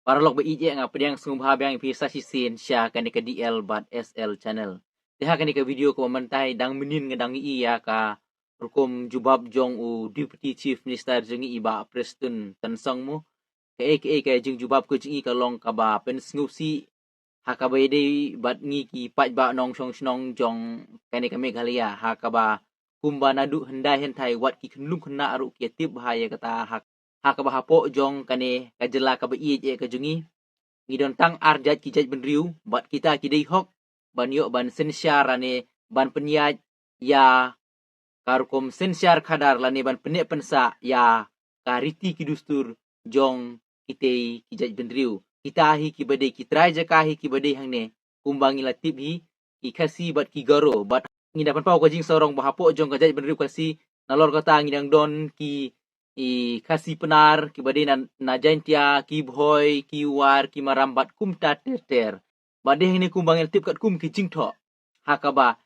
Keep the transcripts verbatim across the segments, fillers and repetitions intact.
Paralok ba ïeit, nga pdiang sngewbha biang ïa phi sa shisien sha kane ka D L bad S L channel. Te ha kane ka video kaba mynta dang mynnin nga dang ïohi ïa ka rukom jubab jong u Deputy Chief Minister jong ngi i Bah Prestone Tynsong mo. Kaei kaei ka jingjubab ka jong i ka long kaba pynsngewsih ha kaba ïadei bad ngi ki paidbah nongshong shnong jong kane ka Meghalaya, ha kaba kumba naduh hyndai hynthai wat ki khyllung khynnah ruh ki tip bha ïa kata, ha, ha kaba hapoh jong kane ka jylla kaba ïeit eh ka jong ngi, ngi don tang ar jait ki jaitbynriew bad kita ki dei hok ban ïoh ban synshar lane ban pynïaid ïa ka rukom synshar khadar lane ban pynneh pynsah ïa ka riti ki dustur jong kitei ki jaitbynriew. Kita hi kiba dei ki trai jaka hi kiba dei hangne, kumba ngi la tip hi, ki Khasi bad ki Garo, bad ngi da pynpaw ka jingsarong ba hapoh jong ka jaitbynriew Khasi, nalor kata ngi dang don ki, i, Khasi Pnar, kiba dei na, na Jaintia, ki Bhoi, ki War, ki Maram bad kumta ter ter. Bad dei hangne kumba ngi la tip katkum ki jingthoh, ha kaba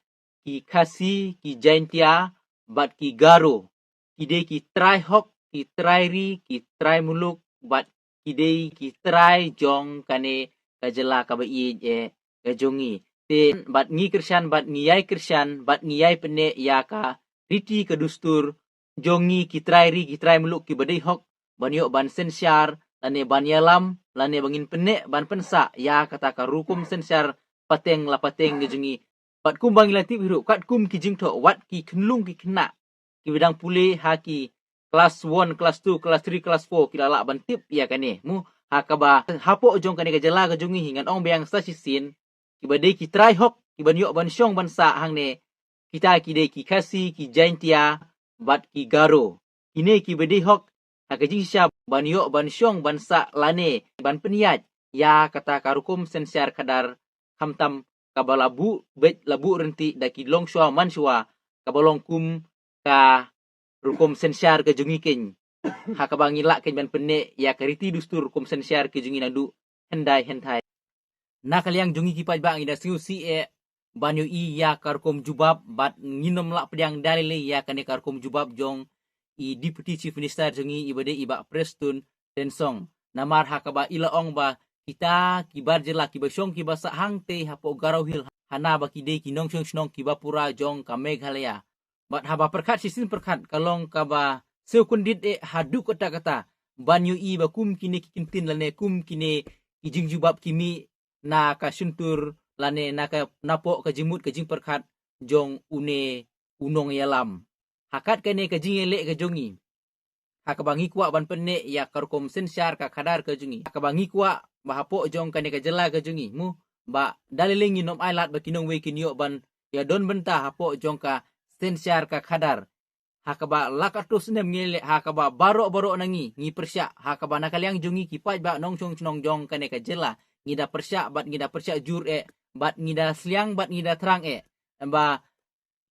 ki Khasi, ki Jaintia bad ki Garo ki dei ki trai hok, ki trai ri, ki trai muluk bad ki dei ki trai jong kane ka jylla kaba ïeit eh ka jong ngi. Te bad ngi kyrshan, bad ngi ïai kyrshan, bad ngi ïai pynneh ïa ka riti ka dustur jong ngi ki trai ri, ki trai muluk kiba dei hok ban ïoh ban synshar lane ban ïalam lane ba ngin pynneh ban pynsah ïa kata ka rukom synshar pateng la pateng ka jong ngi. Bad kumba ngi la tip hi ruh, katkum ki jingthoh, wat ki khyllung ki khynnah kiba dang pule ha ki class one, class two, class three, class four ki la lah ban tip ïa kane mo, ha kaba hapoh jong kane ka jylla ka jong ngi hi ngan ong biang sa shisien, kiba dei ki trai hok kiban ïoh ban shong ban sah hangne, kita ki dei ki Khasi, ki Jaintia bad ki Garo. Kine kiba dei hok ha ka jingshisha ban ïoh ban shong ban sah lane ban pynïaid ïa kata ka rukom synshar khadar, khamtam kaba la buh beit la buh ryntih da ki longshuwa manshuwa, kaba long kum ka rukom synshar ka jong ngi keiñ, ha kaba ngi lah keiñ ban pynneh ïa ka riti dustur rukom synshar ka jong ngi naduh hyndai hynthai. Na ka liang jong ngi ki paidbah ngi da sngewsih eh ban ïohi ïa ka rukom jubab, bad ngin ym lah pdiang da lei lei ïa kane ka rukom jubab jong i Deputy Chief Minister jong ngi iba dei i Bah Prestone Tynsong. Namar ha kaba i la ong ba kita ki bar jylla kiba shong kiba sah hangtei hapoh Garo Hills, hana ba ki dei ki nongshong shnong kiba pura jong ka Meghalaya. Bad haba pyrkhat shisien pyrkhat ka long kaba sngewkyndit eh haduh katta katta ban ïohi ba kum kine ki kyntien lane kum kine ki jingjubab ki mih na ka shyntur lane na ka, napoh ka jingmut ka jingpyrkhat jong une u nongïalam. Ha kat kane ka jingïaleh ka jong ngi, ha kaba ngi kwah ban pynneh ïa ka rukom synshar ka khadar ka jong ngi, ha kaba ngi kwah ba hapoh jong kane ka jylla ka jong ngi mo, ba da lei lei ngin ym ailad ba ki nongwei kin ïoh ban ïadon bynta hapoh jong ka synshar ka khadar. Ha kaba la katto snem ngi leh, ha kaba baroh baroh na ngi ngi pyrshah, ha kaba na ka liang jong ngi ki paidbah nongshong shnong jong kane ka jylla ngi da pyrshah bad ngi da pyrshah jur eh bad ngi da sliang bad ngi da thrang eh ba,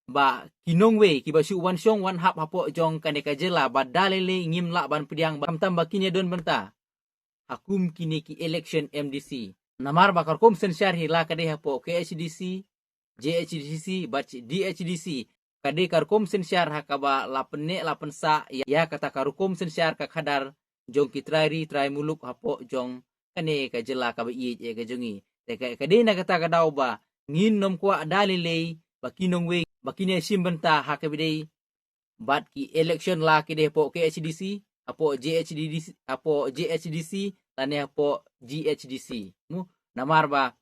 ba ki nongwei kiba shu wan shong wan hap hapoh jong kane ka jylla ba da lei lei ngim lah ban pdiang ba khamtam ba kin ïadon bynta ha kum kine ki election M D C. Namar ba ka rukom synshar hi la ka dei hapoh K H D C, J H D C bad D H D C, ka dei ka rukom synshar ha kaba la pynneh la pynsah ïa kata ka rukom synshar ka khadar jong ki trai ri trai muluk hapoh jong kane ka jylla kaba ïeit eh ka jong ngi. Te ka, ka dei na kata ka daw ba ngin ym kwah da lei lei ba ki nongwei ba kin ïashim bynta ha kaba dei bad ki election la ki dei hapoh K H D C, hapoh J H D C, hapoh J H D C lane hapoh G H D C mo. Namar ba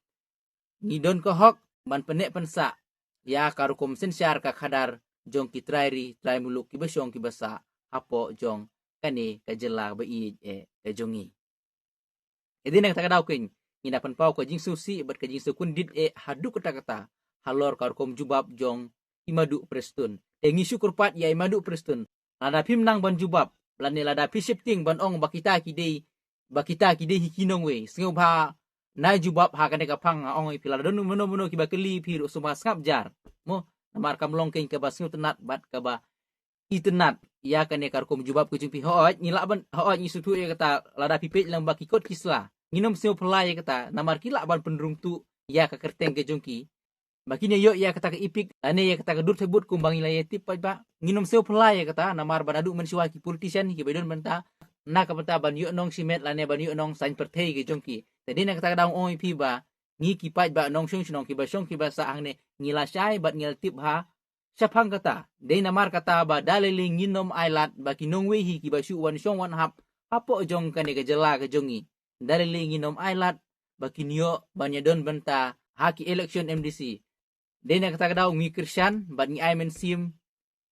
ngi don ka hok ban pynneh pynsah ïa ka rukom synshar ka khadar jong ki trai ri trai muluk kiba shong kiba sah hapoh jong kane ka jylla ba ïeit eh ka jong ngi. Ka dei na kata ka daw keiñ ngi da pynpaw ka jingsngewsih bad ka jingsngewkyndit eh haduh katta katta halor ka rukom jubab jong i Maduh Prestone. Te ngi shu kyrpad ïa i Maduh Prestone, lada phim nang ban jubab lane lada phi sheptieng ban ong ba kita ki dei, ba kita ki dei hi ki nongwei, sngewbha nai jubab ha kane ka phang. Nga ong ïa phi, lada don mano mano kiba kylli phi ruh sngewbha sngap jar mo, namar kam long keiñ kaba sngewtynnat bad kaba itynnat ïa kane ka rukom jubab ka jong phi. Hooid ngi lah ban, hooid ngi sngewthuh ïa kata, lada phi peit lang ba ki kot ki sla ngin ym sngewphylla ïa kata, namar ki lah ban pynrung tuh ïa ka kyrteng ka jong ki ba kin ïa ïoh ïa kata ka EPIC lane ïa kata ka dur thebut kumba ngi la ïa tip paidbah. Ngin ym sngewphylla ïa kata namar ba naduh mynshuwa ki politician kiba don bynta na ka bynta ban ïoh nong shimet lane ban ïoh nong saiñ pyrthei ki jong ki. Te dei na kata ka daw ong ïa phi ba ngi ki paidbah nongshong shnong kiba shong kiba sah hangne ngi la shai bad ngi la tip ha shaphang kata. Dei namar kata ba da lei lei ngin ym ailad ba ki nongwei hi kiba shu wan shong wan hap hapoh jong kane ka jylla ka jong ngi. Da lei lei ngin ym ailad ba kin ïoh ban ïadon bynta ha ki election M D C. Dei na kata ka daw ngi kyrshan bad ngi ai mynsiem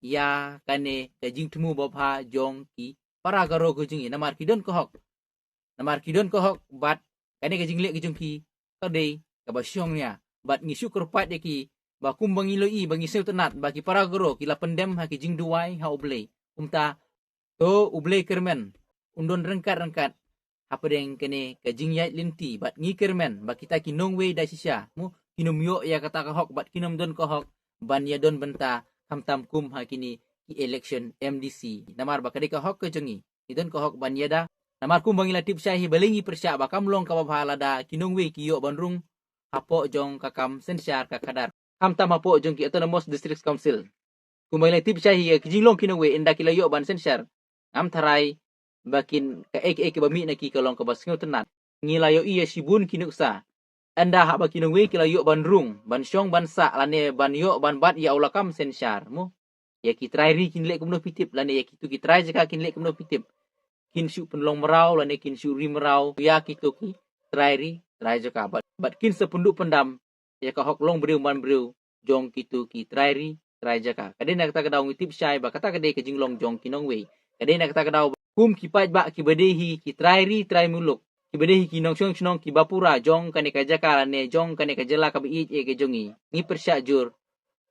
ïa kane ka jingthmu babha jong ki para Garo ka jong ngi namar ki don ka hok. Namar ki don ka hok bad kane ka jingleh ka jong ki ka dei kaba shong nia bad ngi shu kyrpad ïa ki ba kumba ngi la ïohi ba ngi sngewtynnat ba ki para Garo ki la pyndem ha ki jingduwai ha U Blei. Kumta to U Blei kyrmen un don ryngkat ryngkat hapdeng kane ka jingïaid lynti bad ngi kyrmen ba kita ki nongwei da shisha mo kin ym ïoh ïa kata ka hok bad kin ym don ka hok ban ïadon bynta khamtam kum ha kine ki election M D C. Namar ba ka dei ka hok ka jong ngi, ngi don ka hok ban ïada. Namar kumba ngi la tip shai hi balei ngi pyrshah ba kam long kaba bha lada ki nongwei ki ïoh ban rung hapoh jong ka kam synshar ka khadar khamtam hapoh jong ki Autonomous District Council. Kumba ngi la tip shai hi ki jinglong ki nongwei ynda ki la ïoh ban synshar ngam tharai ba kin kaei kaei kaba mih na ki ka long kaba sngewtynnat. Ngi la ïohi ïa shibun ki nuksa ynda haba ki nongwei ki la ïoh ban rung ban shong ban sah lane ban ïoh ban bat ïa u lakam synshar mo ïa ki trai ri kin leh kumno phi tip lane ïa kitu ki trai jaka kin leh kumno phi tip. Kin shu pynlong mraw lane kin shu ri mraw ïa kitu ki trai ri trai jaka bad, bad kin sa pynduh pyndam ïa ka hok long briew man briew jong kitu ki trai ri trai jaka. Ka dei na kata ka daw ngi tip shai ba kata ka dei ka jinglong jong ki nongwei. Ka dei na kata ka daw kum ki paidbah kiba dei hi ki trai ri trai muluk kiba dei hi ki nongshong shnong kiba pura jong kane ka jaka lane jong kane ka jylla kaba ïeit ïa ka jong ngi. Ngi pyrshah jur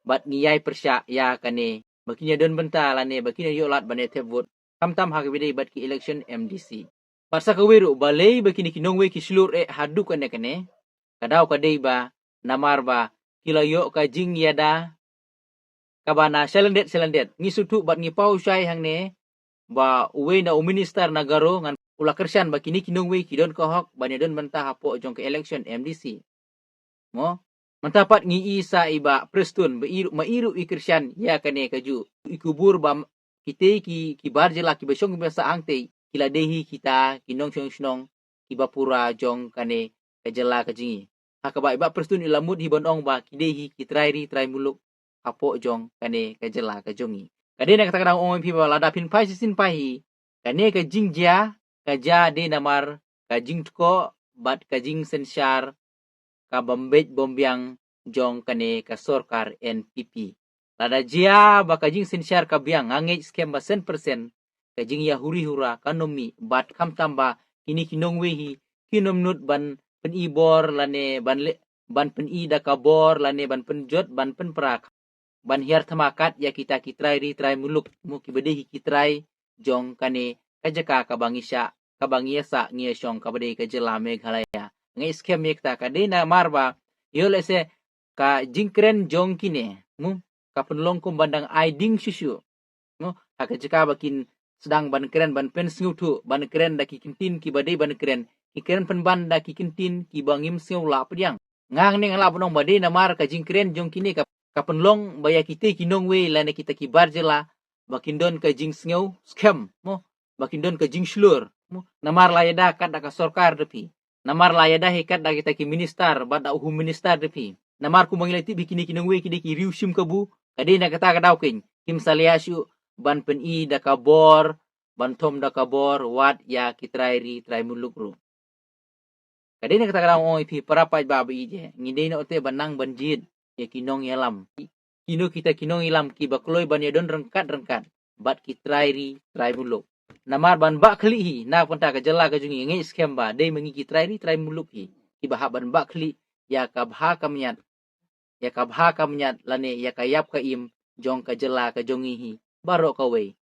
bad ngi ïai pyrshah ïa kane ba kin ïadon bynta lane ba kin ïoh lad ban ïa thep vote khamtam ha kaba dei bad ki election M D C. Bad sa kawei ruh balei ba kine ki nongwei ki shlur eh haduh kane kane ka daw ka dei ba namar ba ki la ïoh ka jingïada kaba na shalyndet shalyndet. Ngi sngewthuh bad ngi paw shai hangne ba uwei na u minister na Garo ngan u la kyrshan ba kine ki nongwei ki don ka hok ban ïadon bynta hapoh jong ka election M D C. Mo mynta pat ngi i sa i Bah Prestone ba i ruh ma i ruh i kyrshan ïa kane kajuh i kubur ba m- kitei ki ki bar jylla kiba shong kiba sah hangtei ki la dei hi kita ki nongshong shnong kiba pura jong kane ka jylla ka jong ngi. Ha kaba i Bah Prestone i la mut hi ban ong ba ki dei hi ki trai ri trai muluk hapoh jong kane ka jylla ka jong ngi. Ka dei na kata ka daw ong ïa phi ba lada phin phai shisien phai hi kane ka jingjia ka jia dei namar ka jingtkoh bad ka jingsynshar ka bym beit bym biang jong kane ka sorkar N P P. Lada jia ba ka jingsynshar ka biang nga ngeit skhem ba san percent ka jingïahuri hura kan ym mih bad khamtam ba kine ki nongwei hi kin ym nud ban pyni bor lane ban leh ban pyni da ka bor lane ban pynjot ban pynpra ban hiar thma kat ïa kita ki trai ri trai muluk mo kiba dei hi ki trai jong kane ka jaka kaba ngi shah kaba ngi ïa sah ngi ïa shong kaba dei ka jylla Meghalaya. Nga ngeit skhem ïa kata ka dei namar ba ïoh lehse ka jingkren jong kine mo ka pynlong kum ban dang ai ding shuh shuh mo ha ka jaka ba kin sdang ban kren ban pynsngewthuh ban kren da ki kyntien kiba dei ban kren ki kren pynban da ki kyntien kiba ngim sngew lah pdiang. Nga hangne nga lah ban ong ba dei namar ka jingkren jong kine ka ka pynlong ba ïa kitei ki nongwei lane kita ki bar jylla ba kin don ka jingsngew skhem mo ba kin don ka jingshlur mo namar la ïada kat da ka sorkar da phi. Namar la ïada hi kat da kita ki minister bad da u home minister da phi. Namar kumba ngi la tip hi kine ki nongwei ki dei ki riew shim kabu ka dei na kata ka daw keiñ kim sa leh shuh ban pyni da ka bor ban thom da ka bor wat ïa ki trai ri trai muluk ruh. Ka dei na kata ka daw ong ïa phi para paidbah ba ïeit eh ngi dei na ute ban nang ban jied ïa ki nongïalam. Kino kita ki nongïalam kiba kloi ban ïadon ryngkat ryngkat bad ki trai ri trai muluk. Namar ban bah khlieh hi na ka bynta ka jylla ka jong ngi nga ngeit skhem ba dei ma ngi ki trai ri trai muluk hi kiba hap ban bah khlieh ïa ka bha ka miat ïa ka bha ka miat lane ïa ka ïap ka im jong ka jylla ka jong ngi hi baroh kawei.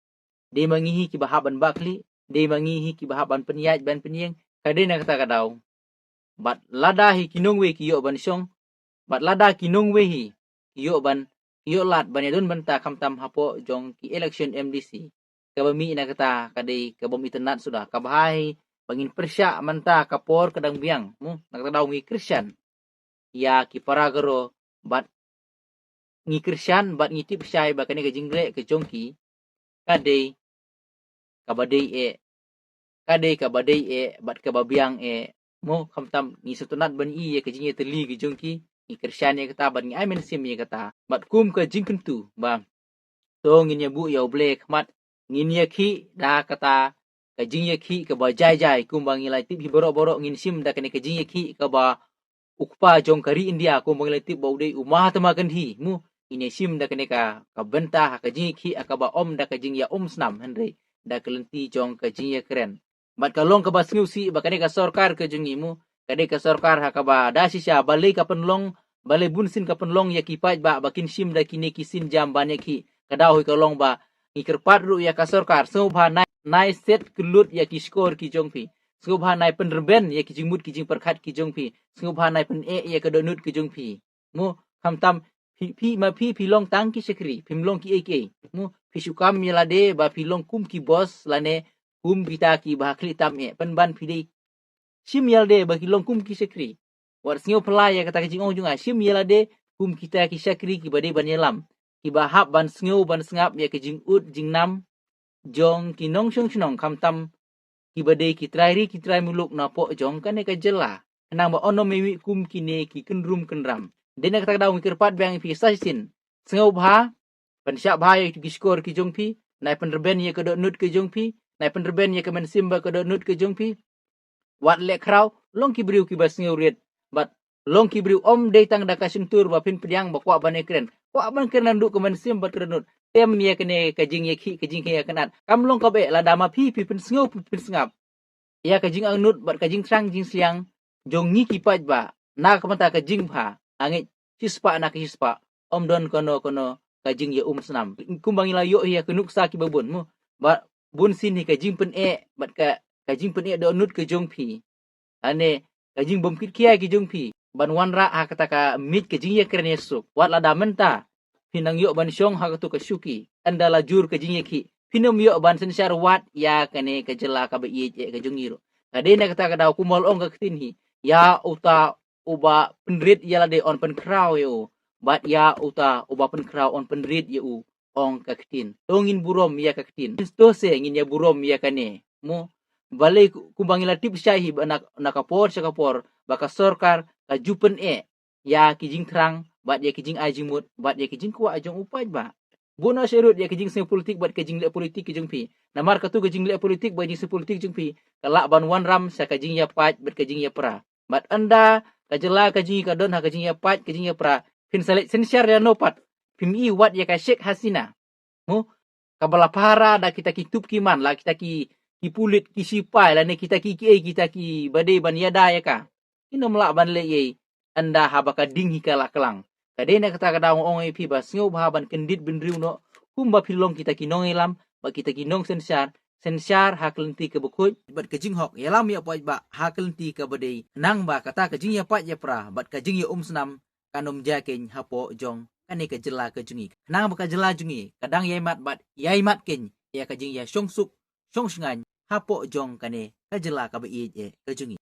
Dei ma ngi hi kiba hap ban bah khlieh dei ma ngi hi kiba hap ban pynïaid ban pynïeng ka dei na kata ka daw. Bad lada hi ki nongwei ki ïoh ban shong bad lada ki nongwei hi ki ïoh ban ki ïoh lad ban ïadon bynta khamtam hapoh jong ki election M D C kaba mih na kata ka dei ka bym itynnad suda kaba hi ba ngin pyrshah mynta ka por ka dang biang mo na kata ka daw ngi kyrshan ïa ki para Garo bad ngi kyrshan bad ngi tip shai ba kane ka jingleh ka jong ki ka dei kaba dei eh ka dei kaba dei eh bad kaba biang eh. Mo, khamtam ngi sngewtynnat ban ïohi ïa ka jingïatylli ka jong ki, ngi kyrshan ïa kata bad ngi ai mynsiem ïa kata. Bad kum ka jingkyntu ba to ngin ïa buh ïa U Blei ha khmat, ngin ïa khih da kata ka jingïakhih kaba jai jai, kumba ngi la tip hi baroh baroh, ngin shim da kane ka jingïakhih kaba u kpa jong ka ri India, kumba ngi la tip ba u dei u Mahatma Gandhi. Mo, ngin ïa shim da kane ka, ka bynta ha ka jingïakhih ha kaba ym da ka jingïaumsnam, hynrei da ka lynti jong ka jingïakren. Bad ka long kaba sngewsih ba kane ka sorkar ka jong ngi, mo, ka dei ka sorkar ha kaba da shisha, balei ka pynlong, balei bunsien ka pynlong ïa ki paidbah ba kin shim da kine ki sienjam ban ïakhih? Ka daw hi ka long ba ngi kyrpad ruh ïa ka sorkar, sngewbha nai, nai set kyllut ïa ki shkor ki jong phi. Sngewbha nai pynrben ïa ki jingmut ki jingpyrkhat ki jong phi. Sngewbha nai pyneh ïa ka dohnud ki jong phi. Mo, khamtam phi, phi ma phi, phi long tang ki shakri, phim long kiei kiei. Mo, phi shu kam ïa lade ba phi long kum ki boss lane kum kita kiba ha khlieh tam eh, pynban phi dei shim ïa lade ba ki long kum ki shakri. Wat sngewphylla ïa kata ka jingong jong nga, shim ïa lade kum kita ki shakri kiba dei ban ïalam, kiba hap ban sngew ban sngap ïa ka jingud jingnam jong ki nongshong shnong, khamtam kiba dei ki trai ri ki trai muluk napoh jong kane ka jylla. Khnang ba un ym mih kum kine ki kynrum kynram. Dei na kata ka daw ngi kyrpad biang ïa phi sa shisien, sngewbha pynshah bha ïa ki shkor ki jong phi, nai pynrben ïa ka dohnud ki jong phi, nai pynrben ïa ka mynsiem bad ka dohnud ki jong phi. Wat leh khraw, long ki briew kiba sngewrit, bad long ki briew ym dei tang da ka shyntur ba phin pdiang ba kwah ban ïakren. Kwah ban kren naduh ka mynsiem bad ka dohnud. Tem ïa kane ka jingïakhih, ka jingïakynad. Kam long kaba eh lada ma phi, phi pynsngew, phi pynsngap ïa ka jingangnud bad ka jingthrang jingsliang jong ngi ki paidbah na ka bynta ka jingbha. Nga ngeit shispah na ka shispah ym don kano kano ka jingïaumsnam. Kumba ngi la ïoh ïa ka nuksa kiba bun, mo, ba bunsien hi ka jingpyneh bad ka, ka jingpyneh dohnud ka jong phi, lane ka jingbym kit khia ki jong phi ban wanrah ha kata ka miej ka jingïakren ïasuk. Wat lada mynta phi nang ïoh ban shong ha kato ka shuki, ynda la jur ka jingïakhih, phin ym ïoh ban synshar wad ïa kane ka jylla kaba ïeit eh ka jong ngi ruh. Ka dei na kata ka daw kumba la ong ka ktien hi, ïa uta uba pynrit ïa lade un pynkhraw ïa u, bad ïa uta uba pynkhraw un pynrit ïa u, ong ka ktien. To ngin burom ïa ka ktien. To se ngin ïa burom ïa kane, mo. Balei ku-, kumba ngi la tip shai hi ba na, na ka por sha ka por ba ka sorkar ka ju pyneh ïa ki jingthrang bad ïa ki jingai jingmut bad ïa ki jingkwah jong u paidbah. Bun na sharud ïa ki jingsngew politik bad ki jingleh politik ki jong phi. Namar kato ka jingleh politik bad jingsngew politik jong phi ka lah ban wanrah sha ka jingïapait bad ka jingïapra. Bad ynda ka jylla ka jong ngi ka don ha ka jingïapait ka jingïapra, phin sa leit synshar ïano pat? Phim i wat ïa ka Sheikh Hasina, mo, kaba la pahara da kita ki tup ki man, la kita ki, ki pulit, ki sipai, lane kita ki kiei, kita kiba dei ban ïada ïa ka. Kin ym lah ban leh ei ei ynda haba ka ding hi ka la klang. Ka dei na kata ka daw nga ong ïa phi ba sngewbha ban kyndit bynriew noh kumba phi long kita ki nongïalam bad kita ki nongsynshar, synshar ha ka lynti kaba khuid bad ka jinghok, ïalam ïa u paidbah ha ka lynti kaba dei, khnang ba kata ka jingïapait ïapra bad ka jingïaumsnam kan ym jia keiñ hapoh jong kane ka jylla ka jong ngi. Khnang ba ka jylla jong ngi ka dang ïaimat bad ïaimat keiñ ïa ka jingïashong suk shong shngaiñ hapoh jong kane ka jylla kaba ïeit eh ka jong ngi.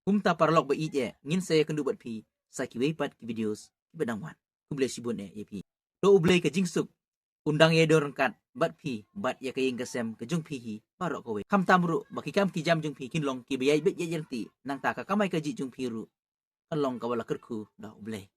Kumta paralok ba ïeit eh, ngin sa ïakynduh bad phi sa kiwei pat ki videos kiba dang wan. Khublei shibun eh ïa phi. To U Blei ka jingsuk un dang ïadon ryngkat bad phi bad ïa ka ïing ka sem ka jong phi hi baroh kawei. Khamtam ruh ba ki kam ki jam jong phi kin long kiba ïai beit ïai rynti, nangta ka kamai kajih jong phi ruh kan long kaba la kyrkhu da U Blei.